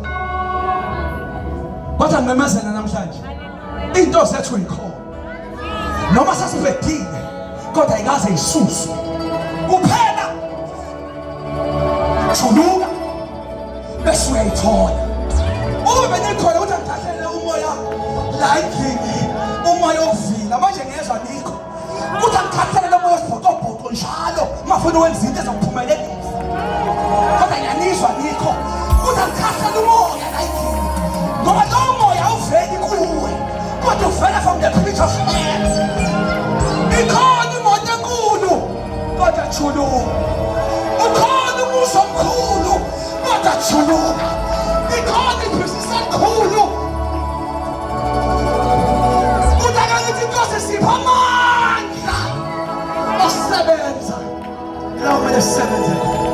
[SPEAKER 1] Kodwa ngimemezela namhlanje into zethu ikhona. Noma sesibhedile kodwa ayikaze isuswe. Kuphela juluka bese uyayithola. Uma benikhona ukuthi angithathele umoya la endlini umoya ovila manje ngiyezwa nikho ukuthi angithathele lo moya osibhocobhoco njalo uma funa ukwenza into ezokuphumelelisa kodwa ngiyanizwa nikho ukuthi angithathele umoya la endlini ngoba lowo moya awuveli kuwe kodwa uvela from the pit of hell ikhona imoto enkulu kodwa juluka ukhona umuzi omkhulu kodwa juluka ikhona ibhizinisi elikhulu kodwa kangithi inkosi sipha amandla osebenza la kumele sisebenze khona.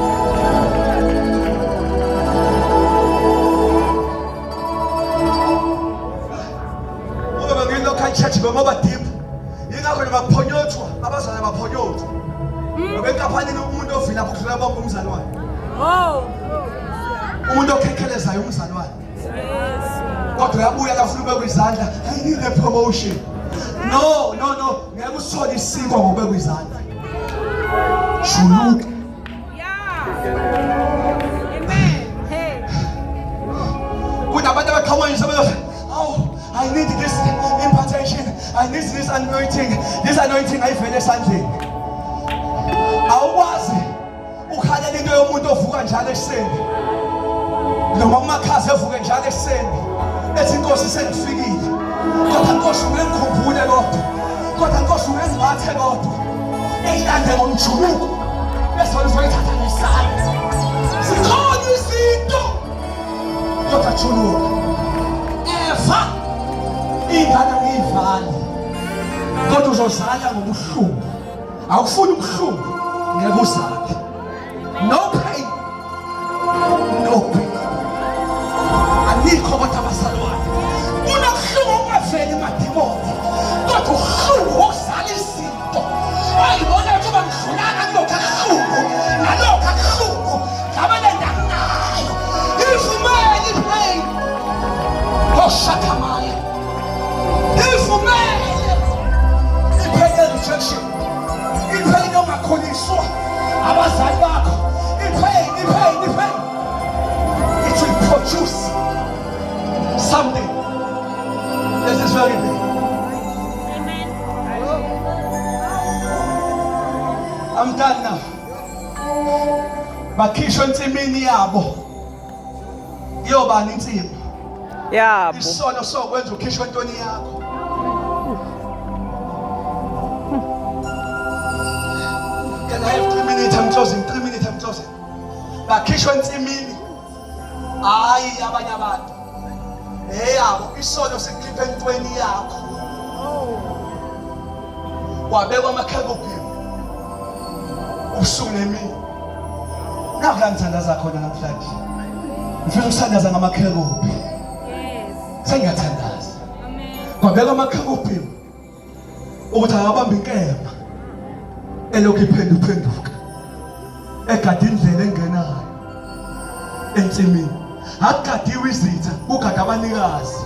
[SPEAKER 1] Ngoba bengiyi-local church bengoba deep yingakho nje baphonyothwa abazalwane baphonyothwa ngoba enkampanini umuntu ovila ukudlula bonke umzalwane
[SPEAKER 4] Oh.
[SPEAKER 1] umuntu okhekhelezayo umzalwane
[SPEAKER 4] Yes.
[SPEAKER 1] kodwa uyabuya lafuna ubekwa izandla I need a promotion no no no ngeke usithole isinkwa ngokubekwa izandla juluka
[SPEAKER 4] Yeah. Amen. Hey.
[SPEAKER 1] Kunabantu abaqhamuka nje sebezothi, "Oh, I need this impartation. I need this anointing. This anointing ayivele esandleni." Awukwazi ukhalela into yomuntu ovuka njalo ekuseni. Noma umakhazi evuke njalo ekuseni. Ethi inkosi sengifikile. Kodwa Nkosi ungengikhumbule kodwa. Kodwa Nkosi ungengibathe kodwa. Eyilande ngomjuluko. Bese wena uzoyithatha ngesandla. Zikhona izinto kodwa juluka eva ingane angiyivali kodwa uzozala ngobuhlungu awufuni ubuhlungu ngeke uzale no pain no pain anikho kodwa abazalwane kunobuhlungu okungaveli emadimoni kodwa ubuhlungu wokuzala izinto ayibona ukuthi bangidlulanga kulokhu akuhlungu nalokhu akuhlungu ngabe le nto akunayo ivumele ipain oshathamaya ivumele ipain rejection ipain yongakhuliswa abazali bakho ipain ipain ipain it will produce something. This is very big.
[SPEAKER 4] Amen.
[SPEAKER 1] I'm done now. Bakhishwe ensimini yabo. Iyobani insimu?
[SPEAKER 5] Yabo.
[SPEAKER 1] Isono sokwenza ukhishwe entweni yakho. Can I have 3 minutes? I'm closing. 3 minutes, I'm closing. Bakhishwe ensimini. Hayi abanye abantu. Eyabo isono sikukhipha entweni yakho. Wabekwa amakherubhi ubusuku nemini. Nakho la ngithandaza khona namhlanje. Ngifisa ukuthandaza ngamakherubhi.
[SPEAKER 4] Yes.
[SPEAKER 1] Sengiyathandaza.
[SPEAKER 4] Amen.
[SPEAKER 1] Kwabekwa amakherubhi ukuthi akabambe inkemba elokhu iphenduphenduka egada indlela engenayo ensimini akugadiwe izitha kugada abanikazi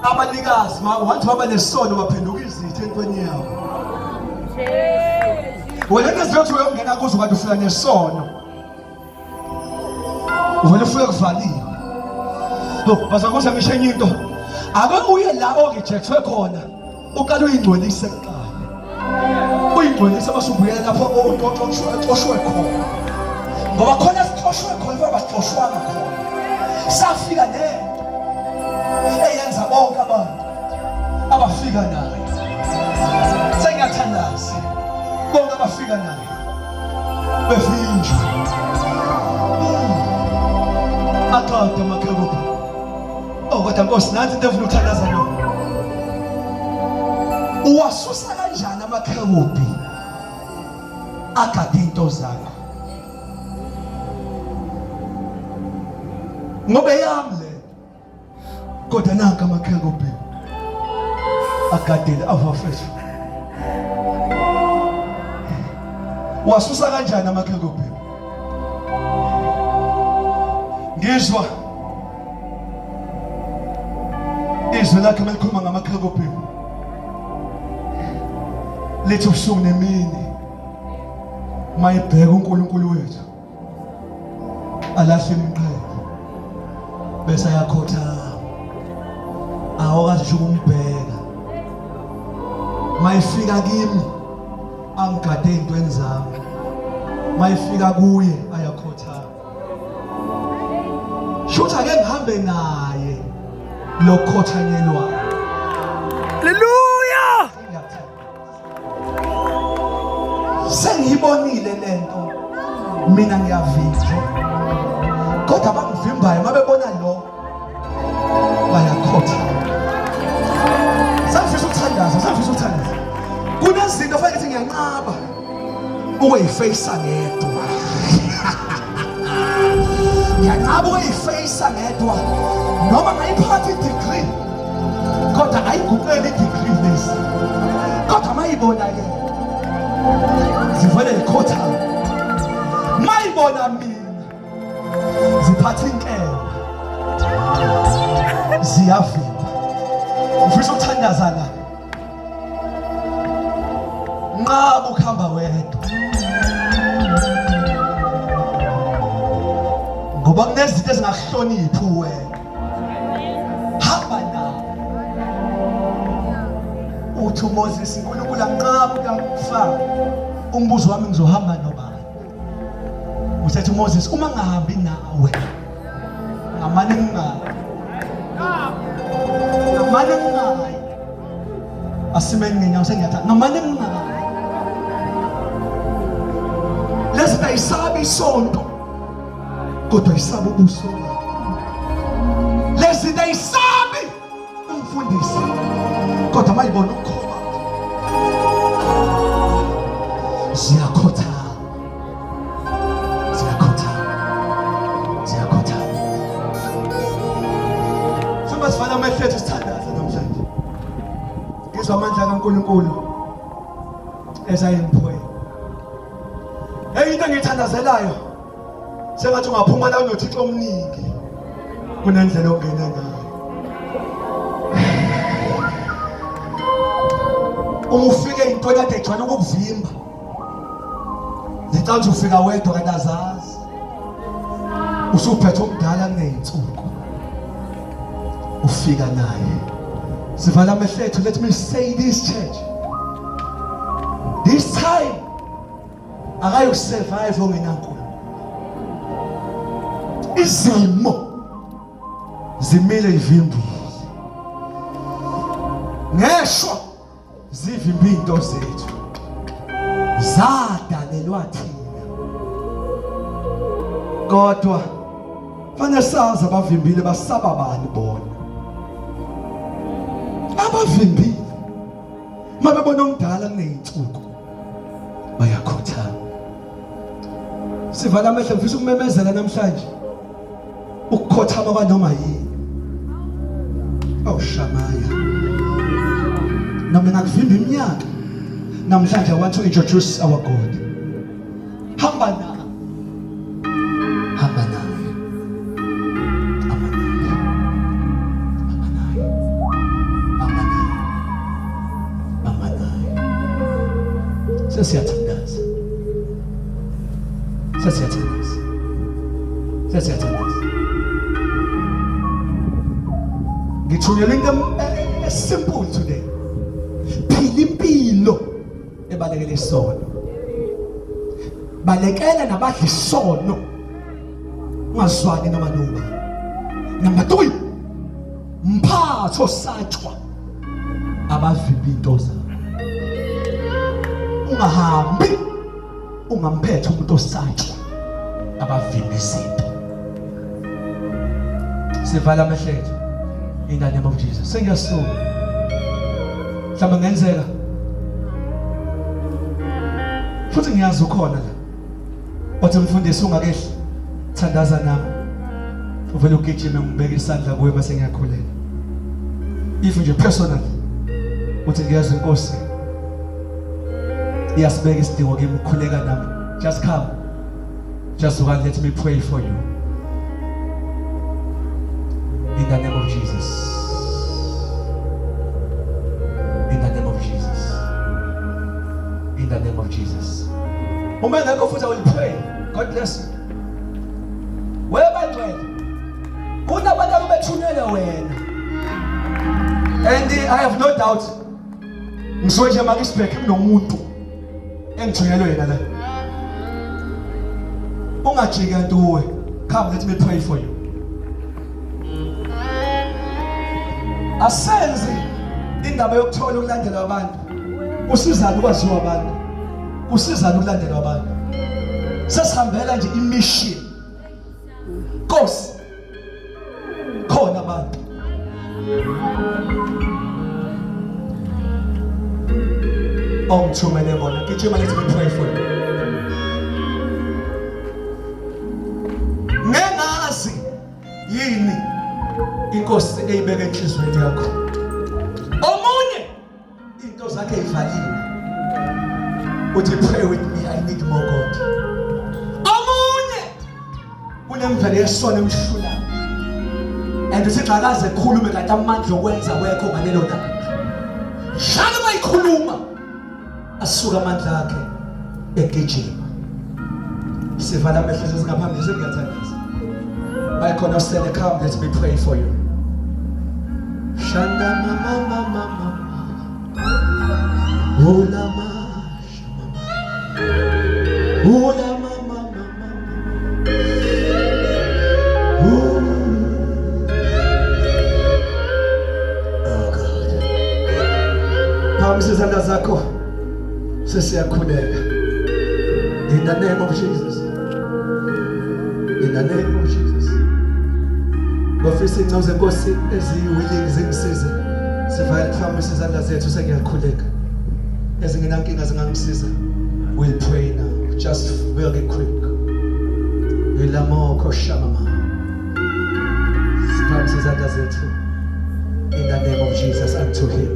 [SPEAKER 1] abanikazi once baba nesono baphenduka izitha entweni yabo wena into eziyothi uyongena kuzo kanti ufika nesono uvele ufike kuvaliwe lo bazakuza ngisho enye into ake uye la orejectwe khona uqale uyingcwelise kuqala uyingcwelise base ubuyela lapho oxoshwe khona ngoba khona sixoshwe khona ngoba sixoshwanga khona. Safika nento eyenza bonke abantu abafika nayo. Sengiyathandaza bonke abafika nayo bevinjwa. Aqada amakherubhi. Oh kodwa Nkosi nansi into efuna ukuthandaza lo. Uwasusa kanjani amakherubhi agade into zakho? Ngoba eyami le. Kodwa nanka amakherubhi agadile awafethu. Wasusa kanjani amakherubhi? Ngizwa izwi lakhe melikhuluma ngamakherubhi lithi ubusuku nemini mayibheka uNkulunkulu wethu alahle imiqhele bese ayakhothama awakazi ngisho ukumbheka mayifika kimi angigade ey'ntweni zami mayifika kuye ayakhothama shuthi ake ngihambe naye lokhothanyelwayo.
[SPEAKER 5] Haleluya!
[SPEAKER 1] Sengiyibonile lento mina ngiyavinjwa kodwa abangivimbayo mabebona lo bayakhotha. Sengifisa ukuthandaza, sengifisa ukuthandaza. Kunezinto fanele ukuthi ngiyanqaba ukuyifeyisa ngedwa. Ngiyanqaba ukuyifeyisa ngedwa noma ngayiphatha i-degree kodwa ayiguqeli i-degree lezi kodwa mayibona yena zivele zikhothame mayibona mina ziphatha inkemba ziyavimba ngifisa ukuthandaza la nqaba ukuhamba wedwa ngoba kunezinto ezingakuhloniphi wena hamba nawo uthi uMoses uNkulunkulu anqaba ukuyakufaka umbuzo wami ngizohamba nobani usethi uMoses uma ngingahambi nawe ngamane ngingayi ngamane ngingayi asimeni ngenyawo sengiyathanda ngamane ngingayi lezi ayisabi isonto kodwa isaba ubuso lezi zinto ayisabi umfundisi kodwa mayibona ukukhoba ziyakhothama ziyakhothama ziyakhothama Sima sifana amehlo ethu sithandaze namhlanje ngizwa amandla kaNkulunkulu esayemphweni Enye into engiyithandazelayo sengathi ungaphuma la unothixo omningi kunendlela ongena ngayo. Uma ufike into ekade ejwayele ukukuvimba zicabanga ufika wedwa kanti azazi usuphethe umdala kuney'nsuku ufika naye sivala amehlo ethu let me say this church this time akayosurvive ongenankulunkulu izimo zimile ivimbile ngeshwa zivimba into zethu zadalelwa thina kodwa fanele sazi abavimbile basaba bani bona abavimbile mabebona omdala kuneyinsuku bayakhothama sivala amehlo ngifisa ukumemezela namhlanje ukukhothama kwanoma yini awushamaya noma ngakuvimba iminyaka namhlanje i want to introduce our god hamba naye hamba naye hamba naye hamba naye hamba naye hamba naye sesiyathandaza sesiyathandaza sesiyathandaza ngithunyelwe into esimple today phila impilo ebalekela isono balekela nabadla isono ungazwani noma nobani Number 3, mphatho satshwa abavimba into zakho. Ungahambi ungamphethe umuntu osatshwa abavimba izinto. Sivala amehlo ethu in the name of Jesus. Sengiyasuka. Mhlawumbe ngenzeka futhi ngiyazi ukhona la othi mfundisi ungakehli thandaza nami uvele ugijime ngibeke isandla kuwe bese ngiyakhuleka. If nje personally uthi ngiyazi inkosi iyasibeka isidingo kimi ukukhuleka nami, just come, just one, let me pray for you in the name of Jesus, in the name of Jesus, in the name of Jesus. Uma engekho futhi, I will pray. God bless you. Webangcwele, kunabantu abethunyelwe wena and I have no doubt ngisuke nje makisibheke kunomuntu engithunyelwe yena la. Ungajiki ntuwe, come, let me pray for you. Asenzi indaba yokuthola ukulandelwa abantu. Usizana ukwaziwa abantu, usizana ukulandelwa abantu. Sesihambela nje imission. Nkosi, khona abantu ongithumele bona. Gijima, let me pray for you. Ngengazi yini inkosi eyibeka enhliziyweni yakho. Omunye into zakhe ivaliwe, uthi pray with me, I need more God. Omunye kunemvelo yesono emhlulayo and uthi akaze ekhulume kanti amandla okwenza wekho ngalelo langa. Njalo mayikhuluma asuka amandla akhe egijima. Sivala amehlo sesingaphambili, sengiyathandaza. Bayikhona osele, come, let me pray for you. Shanda mama mama mama Ula ma shamama Ula mama mama. Ooh. Oh God. Phakamisa izandla zakho, sesiyakhuleka. In the name of Jesus. In the name of Jesus. Ngofisa inceku zenkosi eziyi-willing zingisize. Sivale, phakamisa izandla zethu, sengiyakhuleka. Ezingenankinga zingangisiza. We'll pray now. Just very quick. Ilamoko shamama. Siphakamisa izandla zethu in the name of Jesus unto him.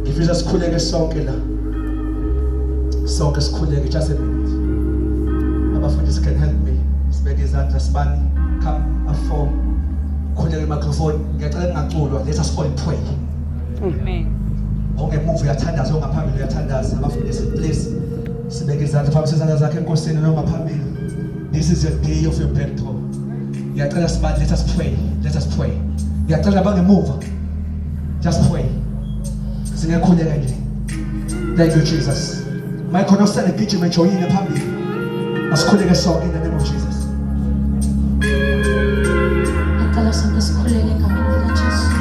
[SPEAKER 1] Ngifisa sikhuleke sonke la. Sonke sikhuleke, just a minute. Abafundisi can help me. Sibeke izandla sibani. Come afore. Khuleke microphone. Ngiyacela ningaculwa. Let us all pray.
[SPEAKER 4] Amen.
[SPEAKER 1] Ongemuva uyathandaza, ongaphambili uyathandaza. Abafundisi, please. Sibeke izandla, phakamisa izandla zakhe enkosini nongaphambili. This is your day of your breakthrough. Ngiyacela sibani, let us pray. Let us pray. Ngiyacela bangemuva. Just pray. Singakhuleka nje. Thank you, Jesus. Michael osele gijima joyine phambili. Asikhuleke sonke in the name of Jesus.
[SPEAKER 2] Ngicela sonke sikhuleke egameni likaJesu.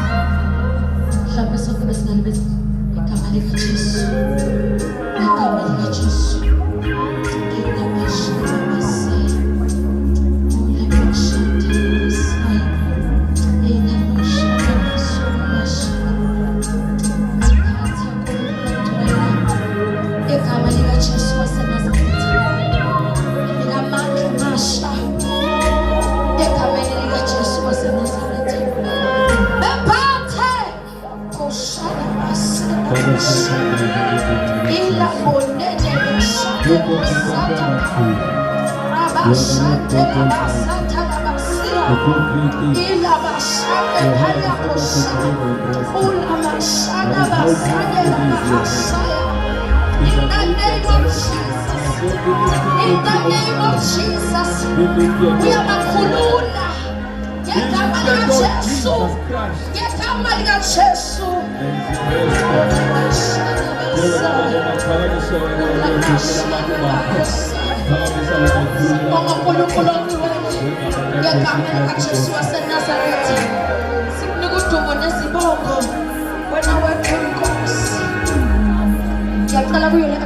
[SPEAKER 2] Mhlawumbe sonke besingalibiza igama likaJesu. Igama likaJesu. Ngiyabashada Masaya. Ngiyabashada Masaya. Ngiyabashada Masaya. Igama likaJesu waseNazaretha. Linamandla amasha. Egameni likaJesu waseNazaretha. Bephathe koshana basena. Ila bonene beshane basata. Rabashante rabasata rabasia. Ila bashane haya koshana. Ula mashana basane rabahasaya. In the name of Jesus. In the name of Jesus. Uyabakhulula. Ngegama likaJesu. Ngegama likaJesu. Bashana basaya. Ula mashana basaya. Sibonga uNkulunkulu ongcwele. Ngegama likaJesu waseNazaretha sikunika udumo nezibongo wena wedwa Nkosi. Ngiyacela kuyo le